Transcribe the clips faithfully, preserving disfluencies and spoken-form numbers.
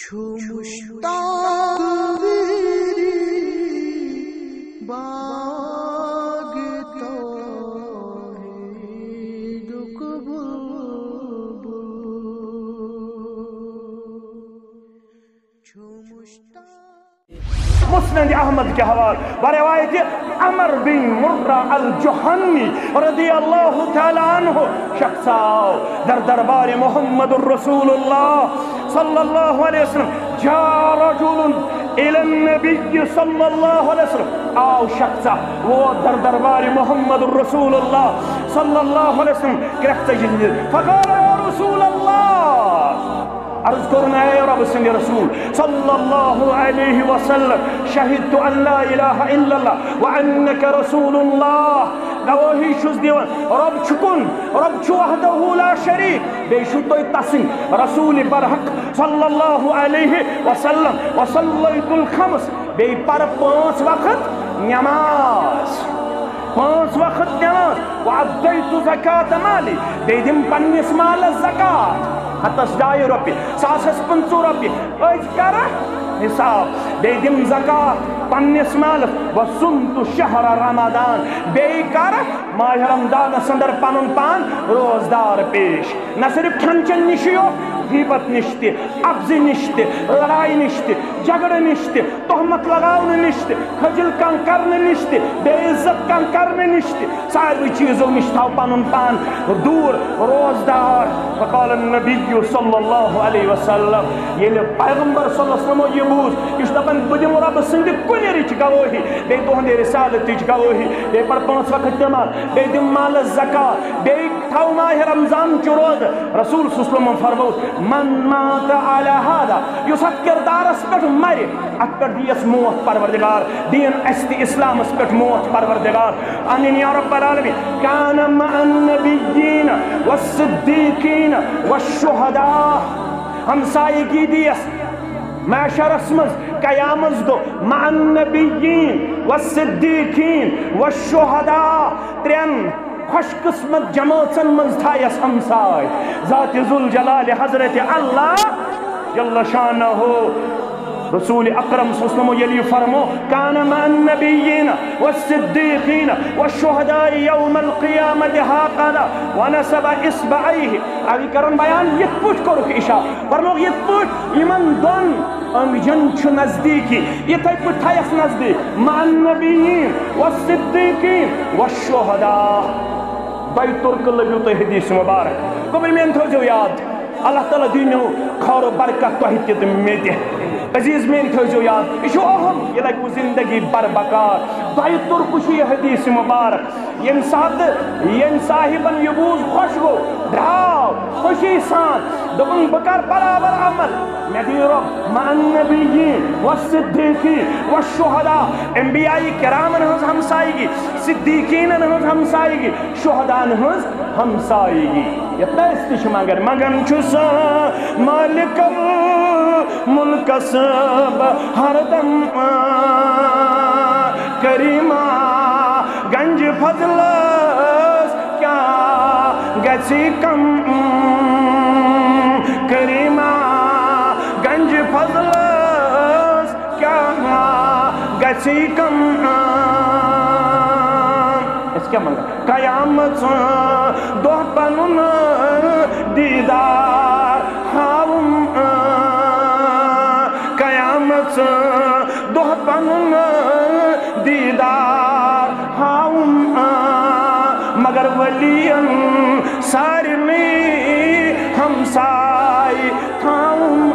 چھُ مُشتاق ویری باغ توحیدُک بُلبُل۔ چھُ مُشتاق۔ مسند احمد کے حوالے و روایت عمر بن مرہ الجہنی رضی اللہ تعالی عنہ شخص آو در دربار محمد رسول اللہ صلی اللہ علیہ وسلم۔ جاء رجل الى النبی صلی اللہ علیہ وسلم۔ آو شخص ووت در دربار محمد رسول اللہ صلی اللہ علیہ وسلم۔ کرٛٮ۪کھ ژَجہِ دِتھ۔ فقال یا رسول اللہ۔ عرض کوٚرُن، اے رۄب سٕنٛدِ رسول صلی اللہ علیہ وسلم، شہدت ان لا الہ الا اللہ وانک رسول اللہ۔ گوٲہی چھُس دِوان، رۄب چھُکُن، رۄب چھُ وحدہ لا شریک، بیٚیہِ چھُو تُہۍ تسٕنٛدۍ رسول برحق صلی اللہ علیہ وسلم۔ وصلیت الخمس، بیٚیہِ پرٕ پانٛژھ وقت نماز، پانٛژھ وقت نماز۔ وادیت زکات مالی، بیٚیہِ دِم پننِس مالس زکات۔ ہتس ڈایہِ رۄپیہِ، ساسس پٕنٛژٕہ رۄپیہِ، أزۍ کرٕ حساب۔ بیٚیہِ دِم زکات پننِس مالس۔ وصمت شہر رمضان، بیٚیہِ کرٕ ماہِ رمضانس اندر پنُن پان روزدار پیش۔ نہ صرف کھٮ۪ن چٮ۪ن نِشی یوت، غیبت نِش تہِ، اپزِ نِش تہِ، لڑایہِ نِش تہِ، جھگڑٕ نِش تہِ، تہمت لگاونہٕ نِش تہِ، خجل کانٛہہ کرنہٕ نِش تہِ، بے عزت کانٛہہ کرنہٕ نِش تہِ، ساروٕے چیٖزو نِش تھاو پنُن پان دوٗر روزدار۔ فقال النبی صلی اللہ علیہ وسلم، ییٚلہِ پیغمبر صلی اللہ علیہ وسلمو یہِ بوٗز، یہِ چھُ دپان، بہٕ دِمہٕ رۄبہٕ سٕنٛدِ کُنہِ رٕچ گوٲہی، بیٚیہِ تُہنٛدِ رسالتٕچ گوٲہی، بیٚیہِ پرٕ پانٛژھ وقت نماز، بیٚیہِ دِم مالس زکات، بیٚیہِ تھاو ماہِ رمضان چہِ روزٕ۔ رسول صلی اللہ علیہ وسلمن فرموو، من مات علی ھذا، یُس اتھ کردارس پٮ۪ٹھ مرِ، اتھ پٮ۪ٹھ دِیس موت پروردگار، دِیِن اسہِ تہِ اسلامس پٮ۪ٹھ موت پروردگار۔ آمین یا رب العالمین۔ کان مع النبیین والصدیقین والشہداء۔ ہمسایگی دِیس محشرس منٛز قیامت دۄہ مع النبیین والصدیقین والشہداء۔ ترٛٮ۪ن خوش قسمت جمٲژن منٛز تھایس ہمساے۔ ذات ذوالجلال حضرت اللہ جل شانہ، رسول اکرم صلی اللہ علیہ وسلم ییٚلہِ یہِ فرمو، کان مع النبیین والصدیقین والشہداء یوم القیامت ھکذا ونصب اصبعیہ۔ عربی کرن بیان، یِتھ پٲٹھۍ کوٚرُکھ اشارٕ، فرموکھ یِتھ پٲٹھۍ یِمن دۄن أنٛگجن چھُ نزدیٖکی، یِتھے پٲٹھۍ تھایس نزدیٖک مع النبیین والصدیقین والشہداء۔ دۄیہِ تُرکہٕ لٔبِو تُہۍ حدیث مبارک۔ گوٚبرۍ میٲنۍ تھٲوزیو یاد، اللہ تعالیٰ دِنو خٲر و برکت تۄہہِ تہِ تہٕ مےٚ تہِ۔ عزیز میٲنۍ تھٲوزیو یاد، یہِ چھُ اہم، یہِ لگہِ وۄنۍ زندگی بھر بکار۔ دۄیہِ تُرکہٕ چھُ یہِ حدیث مبارک۔ ییٚمہِ ساتہٕ ییٚمہِ صاحبن یہِ بوٗز، خۄش گوٚو، درٛاو خوشی سان، دوٚپُن، بہٕ کرٕ برابر عمل۔ مےٚ دِیِو رۄب مع النبیین والصدیقین والشہداء، انبیاء کرامن ہٕنٛز ہمسایگی، صدیقینن ہٕنٛز ہمسایگی، شہداہن ہٕنٛز ہمسایگی۔ یتھ نہٕ أسۍ تہِ چھِ منگان، منگان چھُس مالک الملکس بہٕ ہردم، کریما گنج فضلس کیٛاہ گژھی کم، کریما گنج فضلس کیٛاہ گژھی کم۔ أسۍ کیٛاہ منٛگو؟ قیامت دۄہ پنُن دیٖدار ہاوُم، قیامت دۄہ پنُن دیٖدار ہاوُم، مگر ؤلین سارنٕے ہمساے تھاوُم،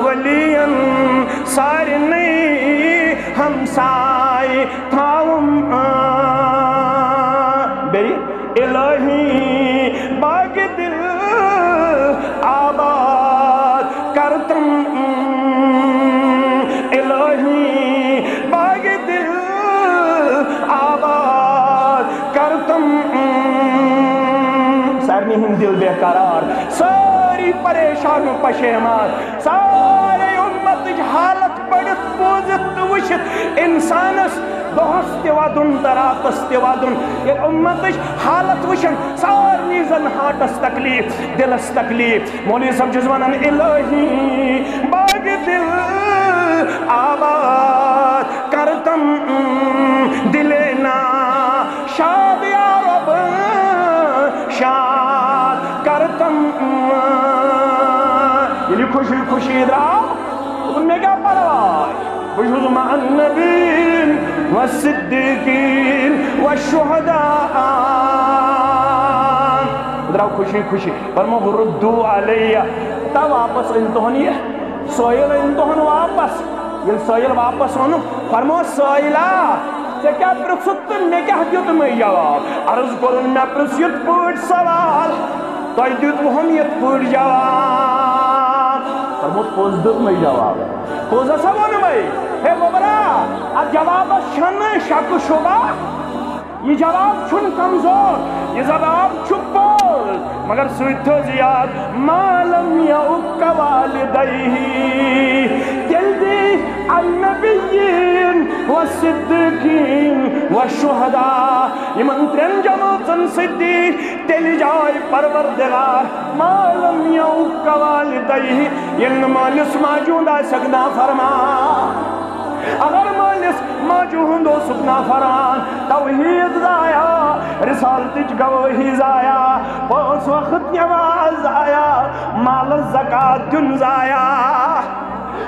ؤلین سارنٕے ہمساے تھاوُم۔ بیٚیہِ الہی باغ دل آباد کرتم، الہی باغ دل آباد کرتم۔ سارنٕے ہُنٛد دل بے قرار، سٲری پریشان و پشیمان، سارے امتٕچ حالت پٔرِتھ بوٗزِتھ تہٕ وٕچھِتھ اِنسانَس دۄہَس تہِ وَدُن تہٕ راتَس تہِ وَدُن۔ ییٚلہِ اُمَتٕچ حالت وٕچھَن، سارنٕے زَن ہاٹَس تکلیٖف، دِلَس تکلیٖف۔ مولوی صٲب چھُس وَنان، الہی باغِ دِل آباد کر تم دِلے نا شاد یا رب، شاد کر تم۔ ییٚلہِ خوشی خوشی درٛاو، دوٚپُن، مےٚ کیٛاہ پرواے؟ بہٕ چھُس مع النبیین و صدیقین و شہداء۔ بہٕ درٛاو خوشی خوشی۔ فرموو، ردوا علی، تا واپس أنۍ تُہُن یہِ سٲیِل، أنۍ تُہُن واپس۔ ییٚلہِ سٲیِل واپس اوٚنُکھ، فرموو، سٲیِلا، ژےٚ کیٛاہ پرٛژھُتھ تہٕ مےٚ کیٛاہ دیُتمَے جواب؟ عرض کوٚرُن، مےٚ پرٛژھ یِتھ پٲٹھۍ سوال، تۄہہِ دیُتوُہُم یِتھ پٲٹھۍ جواب۔ فرمووُس، پوٚز دیُتمَے جواب، پوٚز ہسا ووٚنمَے۔ ہے گوٚبرا، اَتھ جوابَس چھَنہٕ شک و شبہ۔ یہِ جواب چھُنہٕ کمزور، یہِ جواب چھُ پوٚز۔ مگر سۭتۍ تھٲوزِ یاد، ما لم یعق والدیہ، تیٚلہِ دی النبیین و صدیقین و شہداء، یِمن ترٛٮ۪ن جمٲژن سۭتۍ دی تیٚلہِ جاے پروردگار، ما لم یعق والدیہ، ییٚلہِ نہٕ مٲلِس ماجہِ ہُنٛد آسٮ۪کھ نافرمان۔ اگر مٲلِس ماجہِ ہُنٛد اوسُکھ نافرمان، توحید ضایع، رسالتٕچ گوٲہی ضایع، پانٛژھ وقت نماز ضایع، مالس زکات دیُن ضایع،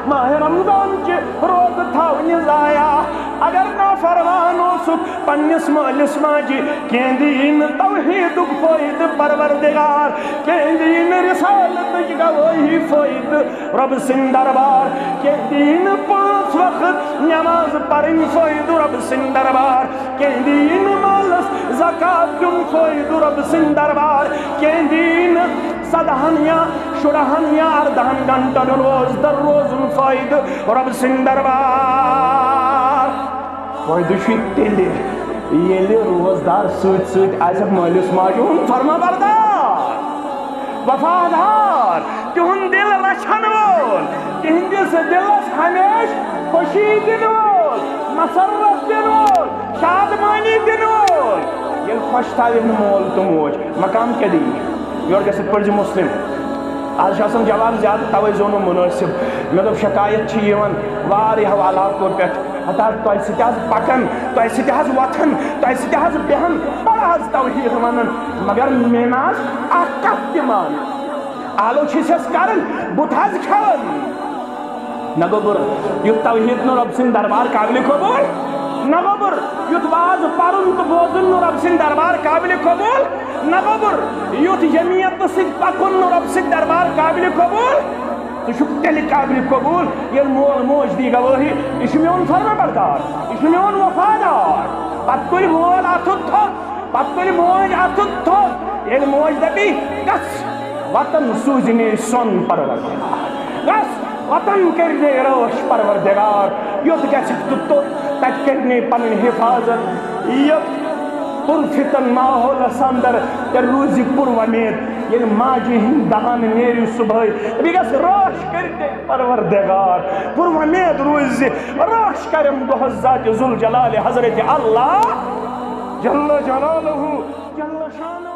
ماہِ رمضان چہِ روزٕ تھاونہِ ضایع۔ اگر نافرمان اوسُکھ پننِس مٲلِس ماجہِ، کینٛہہ دِیہِ نہٕ توحیدُک فٲیدٕ پروردگار، کینٛہہ دِیہِ نہٕ رسالتٕچ گوٲہی فٲیدٕ رۄب سٕنٛدِ دربار، کینٛہہ دِیہِ نہٕ پانٛژھ وقت نماز پرٕنۍ فٲیدٕ رۄب سٕنٛدِ دربار، کینٛہہ دِیہِ نہٕ مالس زکات دیُن فٲیدٕ رۄب سٕنٛدِ دربار، کینٛہہ دِیہِ نہٕ سدہن یا شُرہن یا اردہن گھنٹن روزدر روزُن فٲیدٕ رۄب سٕنٛدِ دربار۔ فٲیدٕ چھُ تیٚلہِ، ییٚلہِ روزدار سۭتۍ سۭتۍ آسٮ۪کھ مٲلِس ماجہِ ہُنٛد فرما بردار، وفادار، تِہُنٛد دِل رچھن وول، تِہنٛدِس دِلس ہمیشہِ خوشی دِنہٕ وول، مسرت دِنہٕ وول، شادمٲنی دِنہٕ وول۔ ییٚلہِ خۄش تھاوِ نہٕ مول تہٕ موج، مقام کیٛاہ دِیہِ؟ یورٕ گژھِ پٔرزِ مسلم۔ آز چھُ آسان جواب زیادٕ، توے زونُم مُنٲسِب۔ مےٚ دوٚپ، شکایت چھِ یِوان واریاہو علاقو پٮ۪ٹھ، ہتا تۄہہِ سۭتۍ حظ پکان، تۄہہِ سۭتۍ حظ وۄتھان، تۄہہِ سۭتۍ حظ بیٚہان، بڑٕ حظ توحید ونان، مگر مےٚ نہ حظ اکھ کتھ تہِ مانان۔ آلو چھِ أسۍ حظ کران، بُتھ حظ کھٮ۪وان۔ نہ گوٚبُر، یُتھ توحید نہٕ رۄب سٕنٛدِ دربار قابلِ قبول۔ نہ گوٚبُر، یُتھ واز پرُن تہٕ بوزُن نہٕ رۄب سٕنٛدِ دربار قابلِ قبول۔ نہ گوٚبُر، یُتھ جمعیت سۭتۍ پکُن نہٕ رۄب سٕنٛدِ دربار قابلِ قبول۔ ژٕ چھُکھ تیٚلہِ قابلِ قبول، ییٚلہِ مول موج دی گوٲہی، یہِ چھُ میون فرما بردار، یہِ چھُ میون وفادار۔ پتہٕ تُلہِ مول اَتھٕ تھوٚد، پتہٕ تُلہِ موج اَتھٕ تھوٚد، ییٚلہِ موج دَپہِ، "گژھ، وطن سوٗزِنے سۄن پروردگار، گژھ، وطن کٔرِنے رٲچھ پروردگار، یوٚت گژھکھ تہٕ توٚت، تَتہِ کٔرِنے پنٕنۍ حفاظت، یَتھ پُرفتن ماحولس اندر تیٚلہِ روٗزِ پُر وۄمید، ییٚلہِ ماجہِ ہِنٛدۍ دہن نیرِ صُبحٲے، بیٚیہِ گژھِ رٲچھ کٔرِنے پروردگار، پُر وۄمید روٗزِ، رٲچھ کرٮ۪م دۄہس ذاتِ ذوالجلال حضرت اللہ جل جلالہ، جل شانہ۔"